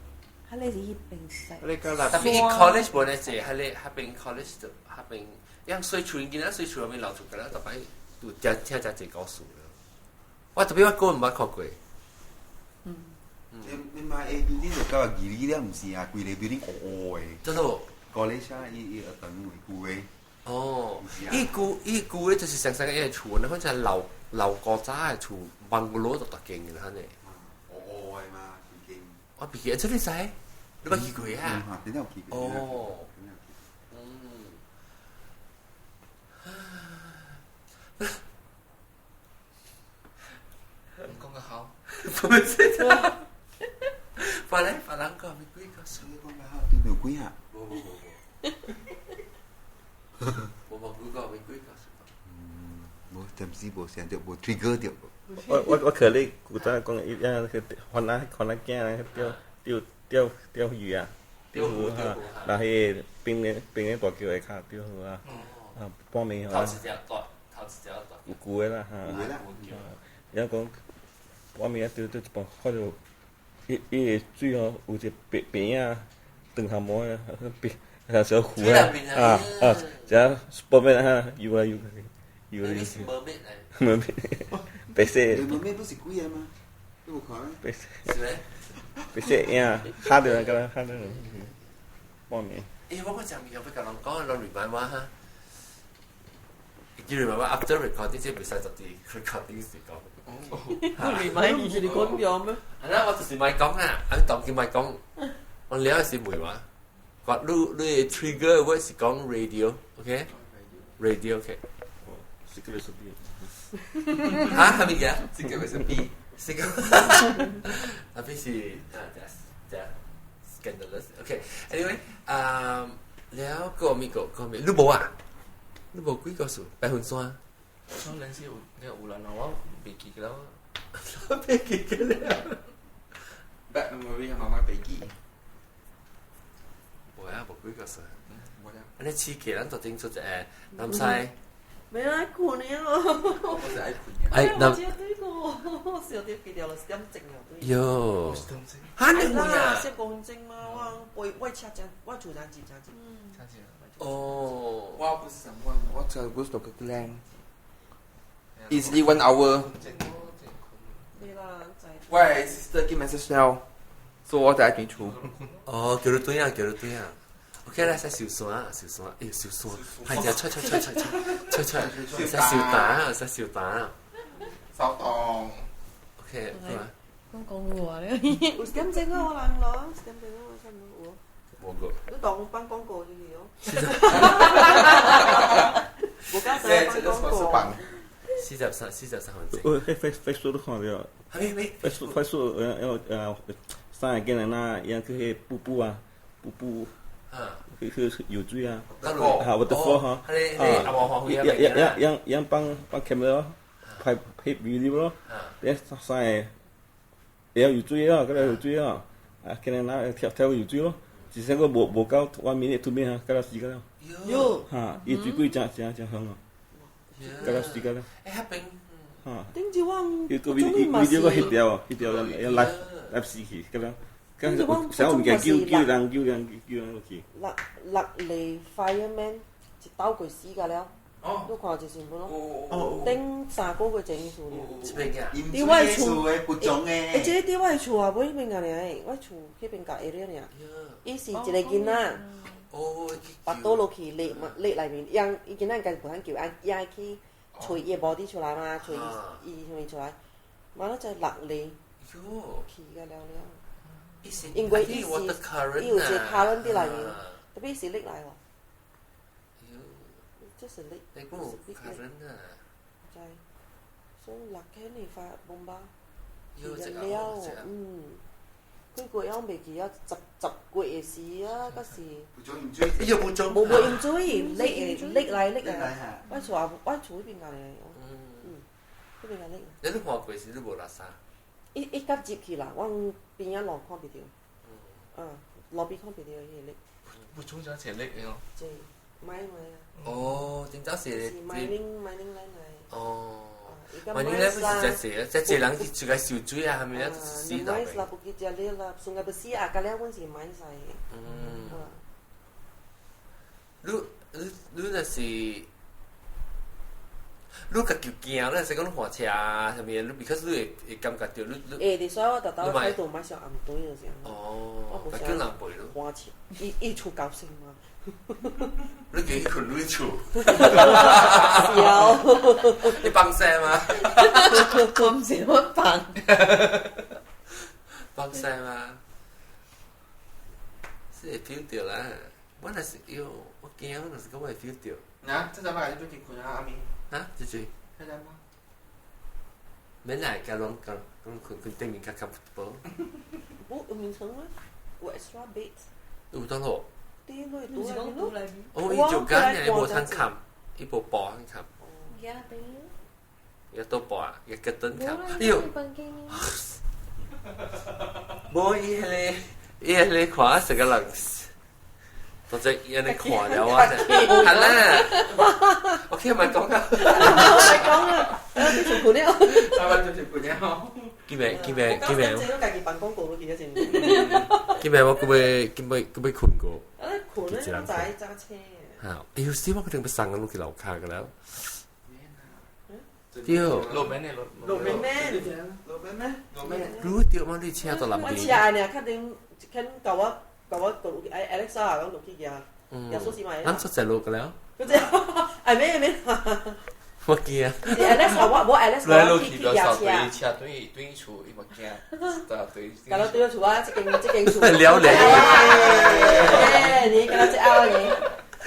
佢哋是彼邊西。
特別伊 college 無呢濟，佢哋彼邊 college 就彼邊，樣水厝囡仔水厝內面流出來，特別有聽聽遮濟故事咯。我特別我個人毋捌看過。
嗯。
你買 A building 就較義理了，毋是啊？規個 building 烏烏的。
真的。
college 啊，伊伊學堂為舊的。
哦，伊舊伊舊咧就是上上個厝，那款就係老老古早的厝，bungalow 就特勁嘅啦，呢。
哦，係嘛，已經。
我別記，這你知？你捌去過啊？
點解有去過？
哦。嗯。
講個好。
不是啊。別人別人講咪幾個數？
講個好，對冇幾啊？
無無無無。無無幾個咪幾個數？
嗯，無暫時無想著，無 trigger 著。
我可你古早講伊啊，去番仔番仔囝釣釣釣釣魚啊，釣魚哈，然後彼個邊個邊個大橋下跤釣魚啊，啊半暝
頭一隻大，頭一隻大。
有舊的啦哈。然後講半暝啊釣釣一半，看著伊伊個水吼有一個白白影長項毛啊，白啊小魚啊啊啊，這波面啊游來游去，游來游去。無面，白色。
無面不是鬼啊嗎？你無看？
白色。
是咩？
白色影，嚇著人，敢若嚇著人。半暝。
欸，我講物件欲共人講，人 remind 我哈。伊 remind 我 after recording 這袂使就佇 recording 時講。
你毋是你講掉咩？
係啦，我就是莫講啊，啊當佢莫講，我了是問我，我你你 trigger 我是講 radio，OK？radio，OK。
是個是 B。
嚇？係咪嘅？
這個是 B。
是個，特別是啊，這這 scandalous。OK，anyway，啊，了個咪個個咪，你無啊？你無幾個數？白雲山。
可能是有，有人我袂記得了。
袂記得了。
Bad memory 媽媽袂記。
無啊，無幾個數。
無啊。
安尼刺激，咱就頂出一個南西。
沒愛困了。
我是愛困。
哎，
那。我對個，我小點記掉了，10點鐘了。
喲。哈，你會啊？10
分鐘嘛，我我我車站，我厝站接站接。
哦。
我不是想問，我就不是讀個靚。Easily one hour。喂，sister 給 message 了，所以我就愛轉厝。
哦，叫你對啊，叫你對啊。OK 啦，使燒山，燒山，哎，燒山，係就出出出出出出出，使燒蛋，使燒蛋。
燒檔。
OK，好啊。
講講話咧。
有10點鐘啊，我人咯，10點鐘我差唔多有。
無個。
你當放廣告就是哦。無講放廣告。
43，43分鐘。
我喺 Facebook 都看到。
係咩
？Facebook Facebook 要要三個囡仔那樣去迄瀑布啊，瀑布。去去游水啊！啊，我得火哈！啊，樣樣樣樣幫幫 camera 拍拍 video 咯，啲三個會曉游水啊，佮來游水啊，啊，今日那跳跳游水咯，只是個無無夠 one minute two minute 啊，佮來死個了。
喲！
哈，伊水鬼真真真兇啊，佮來死個了。
欸，彼邊。
哈。
頂一晚，
伊個 video 個翕掉，翕掉了，要來來死去，佮來。啥物件救救人救人救人落去。
六六個 fireman 一鬥過死個了，你看一新聞咯。頂3個月前事爾。佇我的厝，欸，這個佇我的厝後尾彼邊爾爾，我厝彼邊甲下了爾。伊是一個囡仔，跋倒落去瀝嘛瀝內面，伊囡仔應該無通救，伊去揣伊的 body 出來嘛，揣伊啥物出來，嘛咱才六個去個了了。因為伊是伊有一個 current 佇內面，特別是瀝來哦，這是瀝，是瀝來。知，所以六天你發崩吧，去了，嗯，幾個月袂記啊，十十月的時啊，閣是。
伊又無裝。
無無淹水，瀝的瀝來瀝來，我厝後我厝彼邊個咧，嗯，彼邊個瀝。
你看過時你無垃圾？
伊伊甲入去啦，我邊仔路看袂著，嗯，路邊看袂著彼個瀝。
不沖咗一瀝的哦。
這，買買啊。
哦，真正是。
是 mining mining 來來。
哦。mining 來不是真濟，真濟人去出來受水啊，係咪啊？死到。
買啦，不記得了啦，上個不死啊，甲了阮是買晒的。
嗯。你你你若是，你家己驚，你是講你換車啊，啥物？你 because 你會感覺到你你。
會，所以我特特態度買上暗對就是。
哦，就叫人陪咯。
換車，伊伊厝高升嘛。
你叫伊睏你厝。
是哦。
你放聲嗎？
我毋是我放。
放聲嗎？是會 feel 到啦。我若是喲，我驚，我若是講我會 feel 到。
嗱，這陣嘛，你都去困啊，阿明。
啊，這這。
這陣嘛。
免來，甲攏甲攏睏睏頂面較 comfortable。
無有眠床嗎？有 extra bed。
有當咯。
對，你是講
獨來
哦，伊就講伊無通冚，伊無布通冚。伊都布啊，伊個燈冚。哎呦！無伊迄個，伊迄個看成個人。當只伊按呢看了我，係啦，OK 咪講啊，
咪講啊，我做困了，
我做困了。
今日今日今日，
家己辦廣告都記得真。
今日我閣欲今欲閣欲睏過。
啊，睏咧，早揸車。
嚇！哎呦，死我決定欲送人去樓跤個了。對。
路邊的路。
路邊咩？
路邊咩？
路邊。
你對嗎？你車到南邊。
我車爾，確定肯共我。共我落去，Alexa 講落去舉，舉鎖匙嘛。
咱出在路個了。
嗰隻，哎免免。
我驚。
Alexa 我無 Alexa 我去去舉車。
車對對厝，伊嘛驚，對。
搞到對厝啊！這間這間厝。
了了。
你搞到這拗你。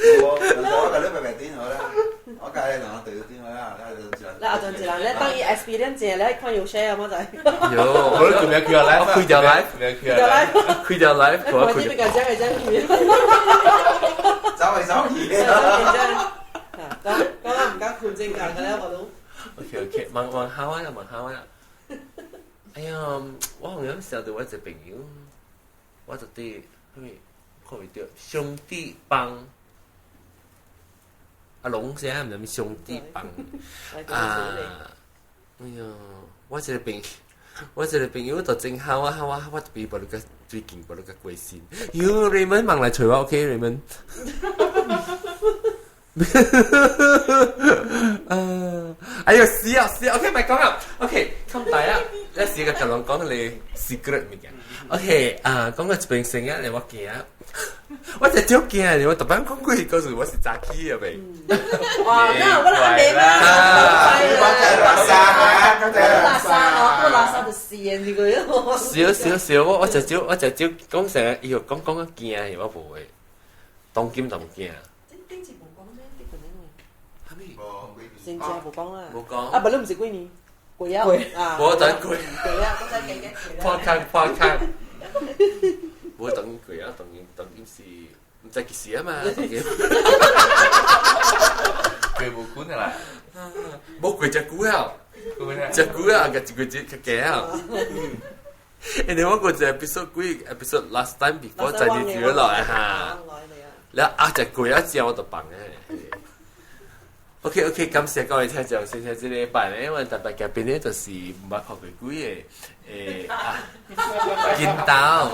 我我共你白白電話啦，我共你兩對電話啦，
你阿陣一人，你當伊 experience 正，你看有 share 麼仔？
有，
我都未開 live，
開條 live，
開條
live，
開條 live，
我看這邊個講個講去。
走嚟走去。
講講我毋敢睏正覺個了，我都。
OK OK，問問下我啦，問下我啦。哎呀，我好像想到我一個朋友，我就對，啥物看袂著兄弟幫。阿龍聲毋知啥物兄弟幫啊！哎呀，我一個朋，我一個朋友就真好啊！我我特別無你個最近無你個關心。喲，Raymond 忙來揣我，OK，Raymond。啊！哎呦，死啊死啊！OK，咪講啦，OK，冚大啊！一時個就攏講你 secret 物件。OK，啊，講個一邊生啊，你我驚，我就少驚，我特別講過嗰時我是早起的未。
哇，那我來未嘛？
垃圾啊！
垃圾哦，我垃圾就死這個。
少少少，我就少我就少講成，哎呦，講講驚，我無會，當今就毋驚。
頂次無講咩？啲近年
啥物？
先正無講啦。
無講。
啊，無你毋是幾年？過啊！
無等過。
過啊！我再加加。
破空破空。無等過啊！當今當今是毋知幾時啊嘛。當今。
過無久啦。
無過遮久啊！遮久啊！個一個月較加啊。因為我過一個 episode 幾 episode last time before 在你住落來哈。了啊，食過啊，食我就放誒。OK OK，感謝各位聽眾，先聽這禮拜咧，因為特別嘉賓咧就是毋捌看過幾個誒啊，金刀。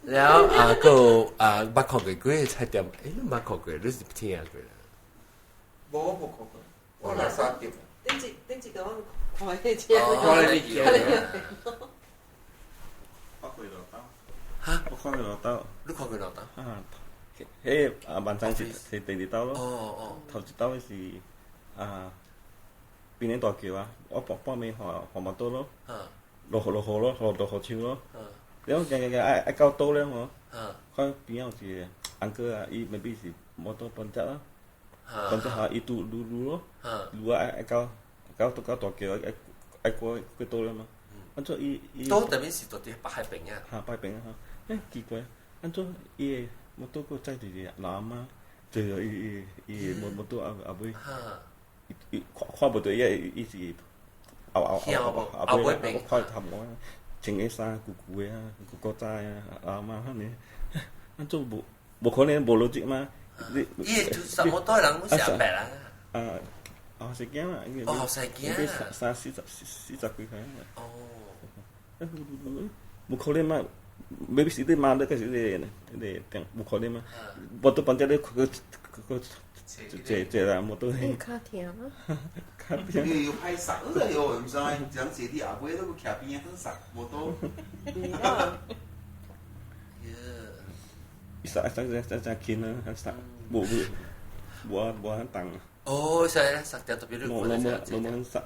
了啊，閣啊，捌看過幾個菜店，欸，你捌看過，你是聽過啦？
無，我無看過，我來三點。
頂一頂一個我看迄車，
看你車。
我看路燈。
哈？
我看過路燈。
你看過路燈？
啊，彼啊晚餐是是第二道咯。
哦哦。
頭一道是啊，邊個大橋啊？我半半暝看看摩托咯。落雨落雨咯，落落雨樹咯。了行行行，愛愛到島了吼。看邊仔有一個 uncle 啊，伊 maybe 是摩托पंचर 咯，पंचर下伊拄擼擼咯，擼啊愛愛到到到大橋愛愛過過島了嘛。按怎伊伊？
島特別是佇佇北海邊啊。
哈，北邊啊！欸，奇怪，按怎伊的摩托閣載著一個老阿嬤，坐著伊伊伊的摩摩托後後尾，伊伊看看無著伊伊是後後後後後尾，我看頭我穿個衫舊舊的啊，舊古早的啊，老阿嬤遐爾，按怎無無可能無邏輯嗎？
你伊十摩托人攏是阿伯啦。
啊，後生囝啦，
哦，後生囝。
三四十四十幾歲。
哦。
無可能嘛？ maybe 是你媽咧，個是你你定無可能嘛？無都放只你個個這這啦，無都。
你較疼嗎？
較疼。
你有歹殺，哎呦，毋知人坐佇後尾都徛邊仔耍，無都。
伊殺殺殺殺輕啊，殺無無無無很重。
哦，所以殺掉特別你
看得這，無很殺。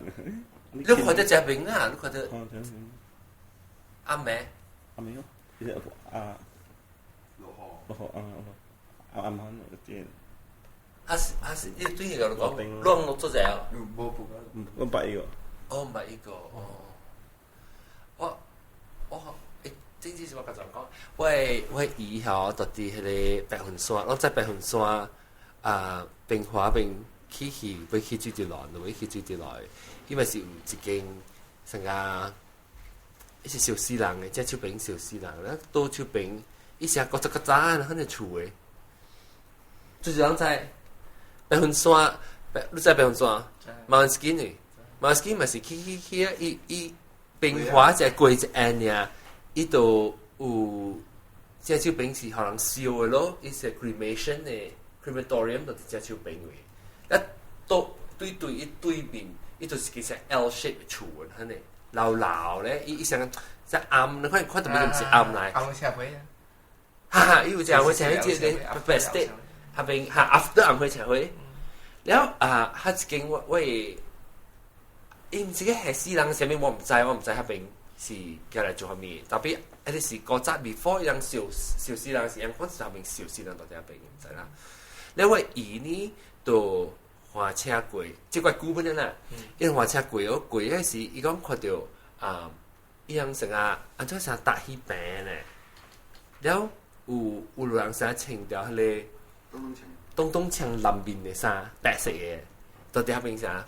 你看得這邊啊？你看得？阿妹。
阿妹哦，啊。落雨。落雨啊！阿阿媽這。
啊是啊是，你對個講，攏攏做者哦。
無無。
我捌伊個。
哦，毋捌伊個哦。我我欸，真正是我剛才講，我姨吼，就佇彼个白雲山，攏在白雲山啊，平華邊起去，欲去水池來，欲去水池來，伊嘛是有一間啥個，伊是燒死人的，正手邊燒死人，咧倒手邊，伊是古早較早彼个厝的，就是人知白雲山，你知白雲山？馬斯金的，馬斯金嘛是去去去啊！伊伊平華一過一岸爾，伊就有正手邊是予人燒的咯，伊是 cremation 的 crematorium 就佇正手邊位，啊，倒對對伊對面，伊就是其實 L shape 的厝的，按呢老老咧，伊伊像在暗，你看看著毋是暗來。
暗社會啊！
哈哈，伊有一個暗社會，這個白 state，彼邊哈 after 暗會社會。了啊，彼一間我我伊毋是個嚇死人，啥物我毋知，我毋知彼邊是寄來做啥物。特別彼個是古早 before 伊人燒燒死人是，按款是彼邊燒死人佇彼邊，毋知啦。了我姨呢，就駛車過，這塊久本啦，伊駛車過哦，過彼時伊講看著啊，伊人成啊，按怎啥搭彼邊咧？了有有人啥穿著彼个。東東穿藍面的衫，白色的，到佇彼邊啥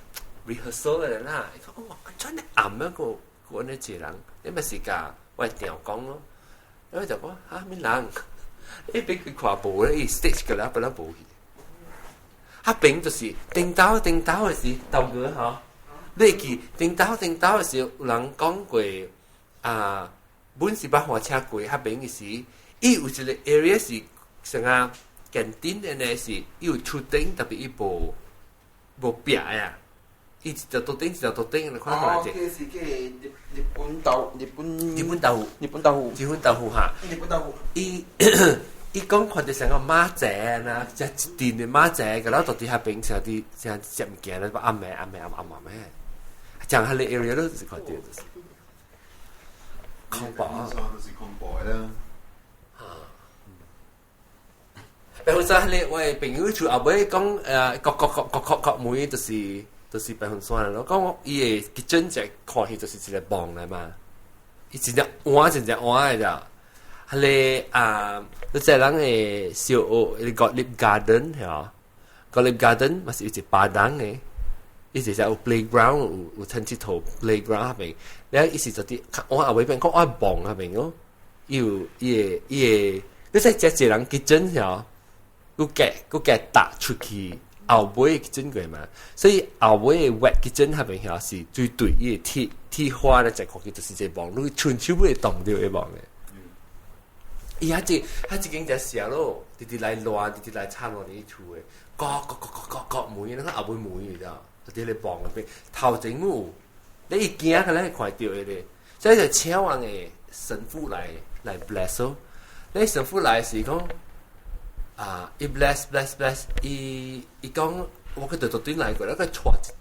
rehearsal 的啦。伊講哦，按怎呢暗啊個個按呢一個人，你嘛是共我定講咯。我就講哈啥物人？你俾佢看無咧，伊 stage 個啦，本來無去。彼邊就是頂頭頂頭的時，豆哥吼，你會記頂頭頂頭的時，有人講過啊，本是捌駛車過彼邊的時，伊有一個 area 是啥啊？canteen 的呢是伊有厝頂，特別伊無無壁啊，伊一條桌頂一條桌頂，你看看
者。哦，這是個日日本豆日本。
日本豆腐。
日本豆腐。
日本豆腐哈。
日本豆腐。
伊伊講看著像個馬仔呐，食一陣的馬仔，個了就佇彼邊成佇成食物件咧，暗暝暗暝暗暗暗暝，講彼個 area 都是看著就是。恐怖啊！
就是恐怖的啦。
白雲山彼個我的朋友厝後尾講各各各各各各門就是就是白雲山咯。講伊的 kitchen 只看去就是一個墓來嘛，伊真正換真正換的咋。彼个啊，你知人的小學，個 Gottlieb Garden 嚇，Gottlieb Garden 嘛是有一 padang 的，伊是有 playground 有有趁佚佗 playground 彼邊，了伊是就佇我後尾邊講我墓彼邊哦，伊有伊的伊的，你知這一個人 kitchen 嚇。佮夾佮夾搭出去後尾 kitchen 過嘛，所以後尾的 wet kitchen 彼邊遐是最對伊的鐵鐵花咧，就看去就是一個墓，你伸手會動著的墓咧。伊遐一遐一間就寫咯，直直來亂，直直來插落佇厝的，各各各各各各門，那個後尾門你知道？就佇咧墓內邊頭前有，你一行可能會看著的咧。所以就請阮的神父來來 bless 咯。你神父來是講。啊！伊 bless bless bless，伊伊講我去佗佗轉來過，那個帶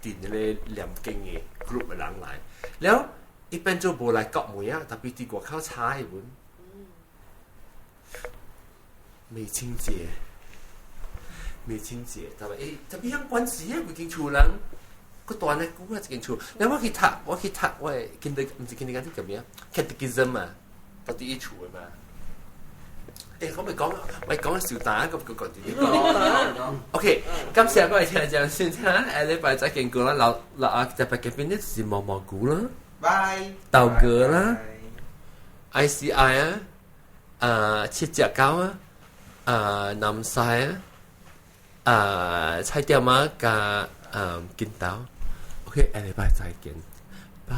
一陣彼个念經的 group 的人來，了伊變做無來國門啊，特別佇外口查伊本。美清節，美清節，特別欸，特別響關係啊，規間厝人，閣蹛咧久啊一間厝，了我去讀，我去讀，我的 kinder 毋是 kindergarten 叫咩啊？catechism 啊，到佇伊厝的嘛。欸，我咪講，咪講小打個個個點講。OK，感謝各位聽眾先聽，下禮拜再見過啦。老老啊，特別嘅邊啲是毛毛菇啦，
拜，
豆哥啦，ICI 啊，啊七隻狗啊，啊南西啊，啊菜店啊加啊金豆。OK，下禮拜再見，拜。